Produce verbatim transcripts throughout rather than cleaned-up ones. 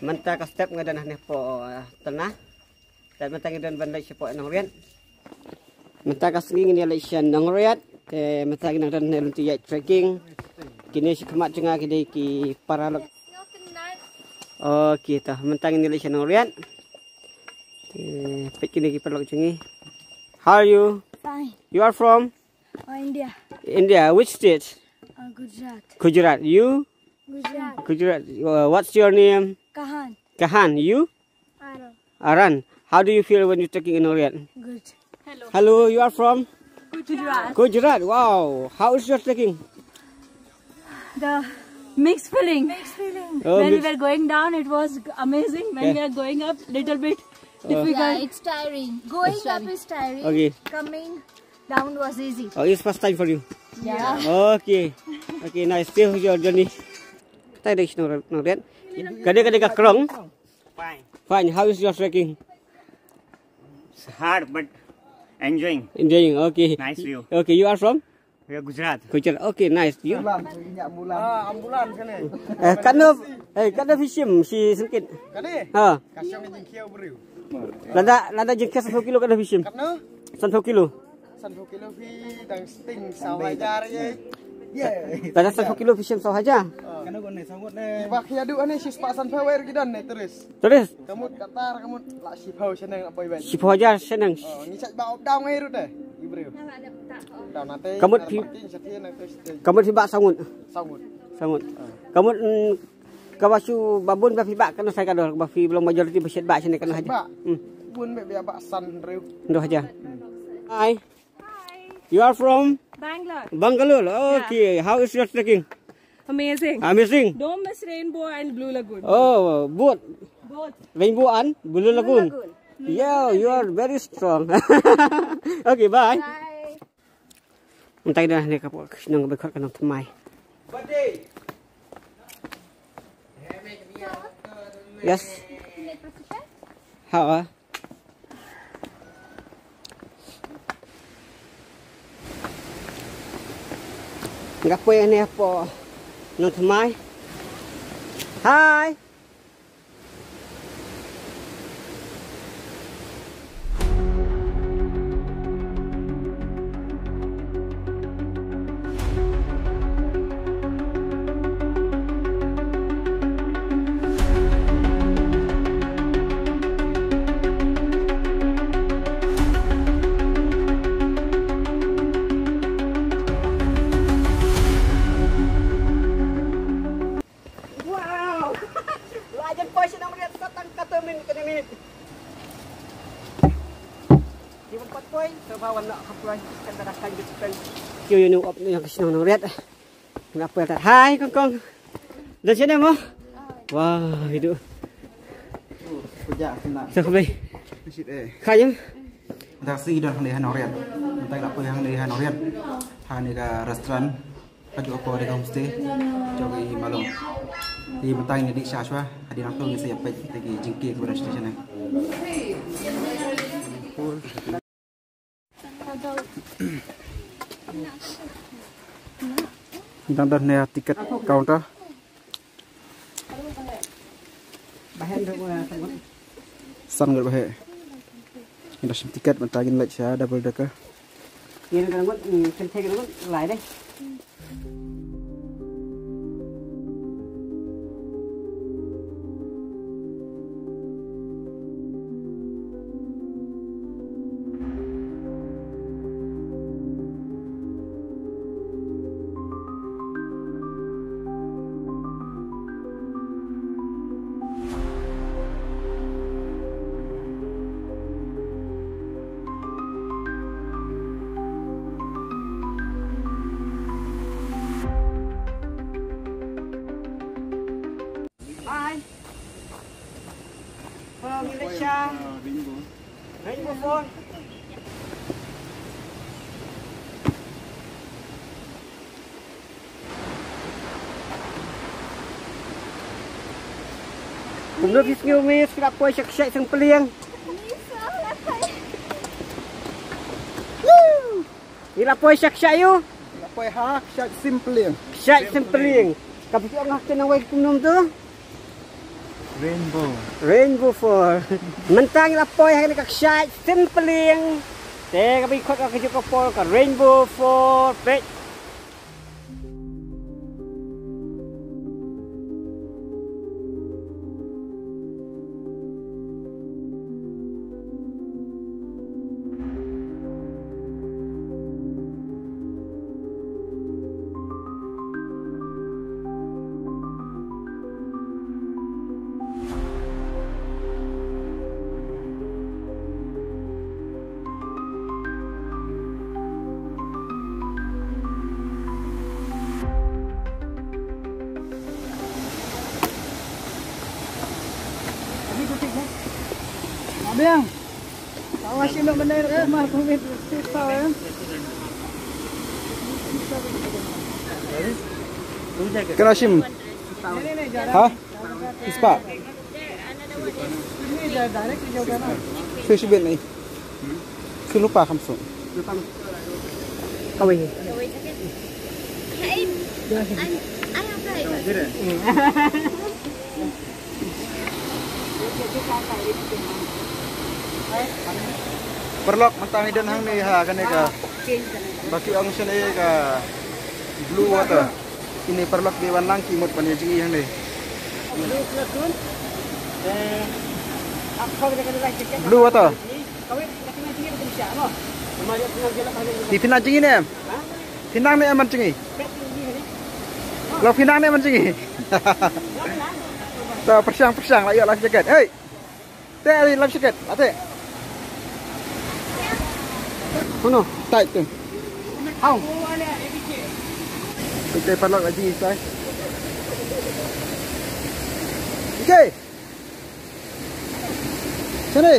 Mynta ka step nga don hangne hapoh, eh, Tana. Te mynta ngi don ban leit shapoh Nongriat. Mynta ka sngi ngin ïa leit sha Nongriat. Te mynta ngi nang don hangne lynti ïaid trekking. Kine shi khmat jong nga ki dei ki paralok. Okay, to mynta ngin ïa leit sha Nongriat. Te peit kine ki paralok jong ngi. How are you? Fine. You are from? Oh, India. India. Which state? Uh, Gujarat. Gujarat. You? Gujarat. Gujarat. Uh, what's your name? Kahan. Kahan. You? Aran. Aran. How do you feel when you're trekking in Nongriat? Good. Hello. Hello, you are from? Gujarat. Gujarat. Wow. How is your trekking? The mixed feeling. Mixed feeling. Oh, when we were going down, it was amazing. When we are going up, little bit difficult. Yeah, it's tiring. Going up is tiring. Okay. Coming down was easy. Oh, it's first time for you. Yeah. Okay. Okay, nice. Still your journey. Tai dei shnong Nongriat. Ka dei, ka dei ka krong. Fine. Fine. How is your trekking? It's hard but enjoying. Enjoying. Okay. Nice view. Okay, you are from? We are Gujarat. Gujarat. Okay, nice. You? Ambulan, ah, ambulan kane. Eh, katno, eh, katno phi shim shi syngkit? Kane? Ha. Ka shong jingkhia u briew. Lada, lada jingkhia sanphew kilo katno phi shim? Katno? Sanphew kilo. Sanphew kilo phi dang sting saw hajar ye. Lada sanphew kilo phi shim saw hajar. Kane ko ne sangut ne. Ba khia du ane shi spah sanphew wer ki don ne terus. Terus? Kamut katar kamut la shiphew shaneng la poi ban. Shiphew hajar shaneng. Oh, ngi chak ba up down ai rut eh. Ibreu. Down nate. Kamut phi, kamut phi ba sangut. Sangut. Sangut. Kamut, mm, kaba shu ba bun ba phi ba katno sai ka dor ba phi belong majority ba shet ba shaneng katno hajar. Ba. Hmm. Bun be ba san reu. Dua hajar. Hai. You are from? Bangalore. Bangalore. Yeah. Okay. How is your trekking? Amazing. Amazing. Don't miss Rainbow and Blue Lagoon. Oh, both. Both. Rainbow and Blue Lagoon. Blue Lagoon. Yeah, you are very strong. Okay, bye. Bye. Mynta ngi don hangne hapoh ka shnong ba khot ka Nongthymmai. Yes. Ha. Nga poi hangne hapoh Nongthymmai. Hi. Wow! La jan poi sha Nongriat sa tang katto minit, katto minit. Ki wan pat poi, sa ba wan la hap poi, kan da kan jut pen. Kiew ïa u op ïa ka shnong Nongriat. Nga poi tat. Hai kong kong. Don shane mo? Wah, idu. Sa khublei. Kha ïa. Mynta sngi don hangne ha Nongriat. Mynta la poi hangne ha Nongriat. Hangne ka restaurant. Ka jooh ka por ka homestay jong i Malong. Te mynta ngi dih sha shuwa, hadien nangto ngin sa ïa peit ïa ki jingkieh kiba don sha station ne. Dang don ne ticket counter. San ngut ba heh. Ngi da shim tiket mynta ngin leit sha double decker. Ngin da ngut, mm, kynthei ngut lai dei. Hi. From Malaysia. Rainbow Falls. Kumno phi sngew miss, phi la poi sha kshaid Seng Pliang. Woo! Ngi la poi sha kshaid ïa u. La poi ha kshaid Seng Pliang. Kshaid Seng Pliang. Ka phi ong ha ktien nongwei kumno tu? Rainbow. Rainbow Fall. Mynta ngi la poi ha kane ka kshaid Simpling. Te kaba ngi khot ka kajuh ka por ka Rainbow Fall. Peit. Abiang. Awas, sino mana, rumah kumit. Kena sim. Ha? Ispa. Sui sibin ni. Sui lupa kam sung. Kawai. Paralok, mynta ngi don hangne ha kane ka, ba ki ong shane ka Blue Water. Kine paralok ki wan lang ki mut ban ïa jngi hangne. Blue Water. Phi phi nang jngi ne em? Phi nang ne em ban jngi? Lo phi nang ne em ban jngi? To pyrshang pyrshang la ïoh life jacket. Hey. Te life jacket, ate. Kono? Tai tu. Hau. Te paralok la jngi tai. Okay. Sini.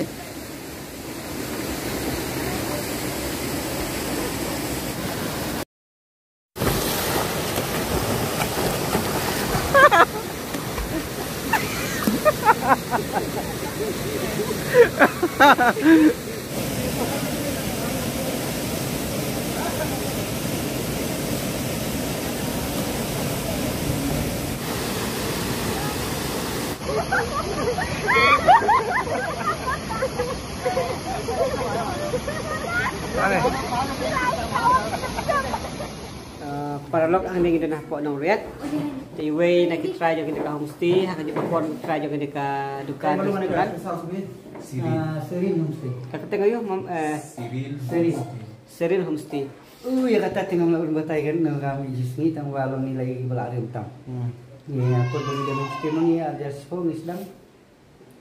Ah, paralok, hangne ngi don hapoh Nongriat. Te iwei na ki trai jong kane ka homestay, ha kajuh ka por ki trai jong kane ka dukan restoran. Serene. Ah, Serene Homestay. Ka kyrteng aïu, mam, eh, Serene. Serene Homestay. Ui, ïa kata te ngam lah urlong batai kan, ngam lah ïohi sngi tang ba long ngi la ïa ki ba la rim tam. Hmm. Ïa, por ba ngi don homestay ma ngi, ar hajar shiphew ngi sdang.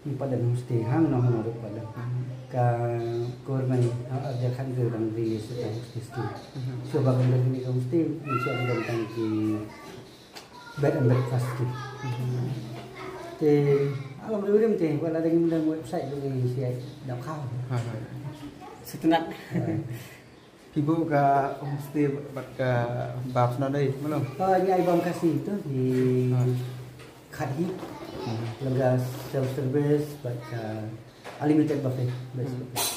Ngi pat don homestay hangno hangno ruh pat don. Hmm. Ka government, ha, ar hajar khathynriew dang release ka homestay scheme. Hmm. Shuwa ba kam don kane ka homestay, ngi shu don tang ki bed and breakfast ki. Hmm. Te, ah, long rim rim te, wat la dang ym don website ruh ngi shu ïa dap khaw. Ha, ha. Sngewtynnat. Ha. Phi buh ka homestay bad ka bam sno dei, ma long? Ah, ngi ai bam Khasi to, ngi khat hi. Hmm. Lada self service bad ka unlimited buffet, best buffet.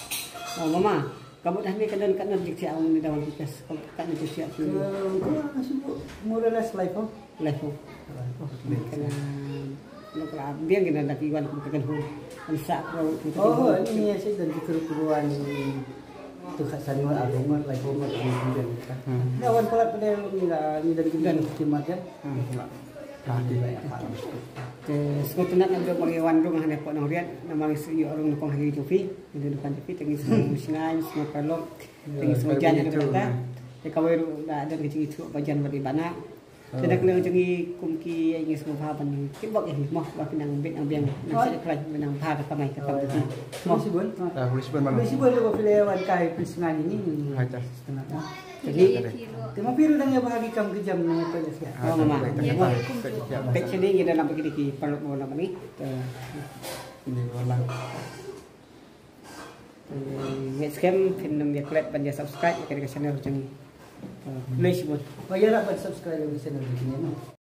Oh, mama, ka mut hangne ka don katno jingsiah, ong ni da wan ki test, katno jingsiah ki. Ka, ka shu buh more or less lai phew. Lai phew. Lai phew. Kane, nukla biang kine da ki wan kum ka kan hu. Kan sa ko. Oh, ni ïa shu don ki kru kru wan. Tu khat san ngut, arphew ngut, laiphew ngut, arphew ngut. Hmm. Ïa wan palat pdeng ni la, ni don ki don ki mat kan. Hmm. Te sngewtynnat namar ba ngi wan rung hangne hapoh Nongriat, namar ngi shu ïoh rung nyngkong ha ki jong phi, ngi dukan jong phi, te ngi sngewsynei, sngewparalok, te ngi sngewjan ha kata. Te kawei ruh la don ka jingithuh ba jan bad i Bana. Te da kane jong ngi kum ki, ngi sngewbha ban kit bok ïa ki mo, ba phi nang bit nang biang, nang sa ïa khlaiñ, nang bha ka kamai ka tam ki mo. Khublei shibun. Ah, khublei shibun, Bana. Khublei shibun ruh ba phi la wan kai pynsngew ïa ngi. Te ma phi ruh dang ïa bha ki kam ki jam na phi. Oh, mama. Peit shane ngi da nang bad ki paralok mo na bad ngi. Te ngi wan lang. Ngeit skhem phin ym ïa klet ban ïa subscribe ïa kane ka channel jong ngi. Khublei shibun. Ba ïarap ban subscribe ïa ka channel jong ngi mo.